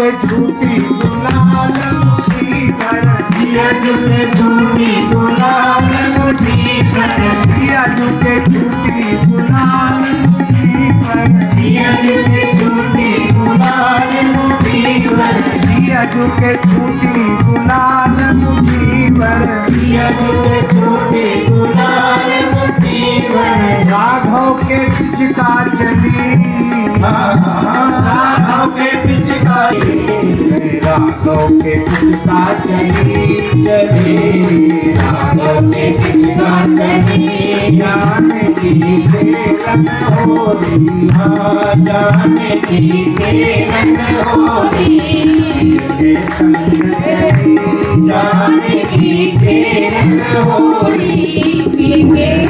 के झूठी गुलाल मुट्ठी भर, सिया जी के झूठी गुलाल मुट्ठी भर, सिया जी के झूठी गुलाल मुट्ठी भर, सिया जी के झूठी गुलाल मुट्ठी भर, सिया जी के झूठी गुलाल मुट्ठी भर, सिया जी के झूठी गुलाल मुट्ठी भर। राघव के पिचका चली, राघव के पिचकारी, राघव के पिचका चली चली, राघव के पिचका चली। जानकी खेलन होली, जानकी खेलन होली, के संग चली, जानकी खेलन होली, के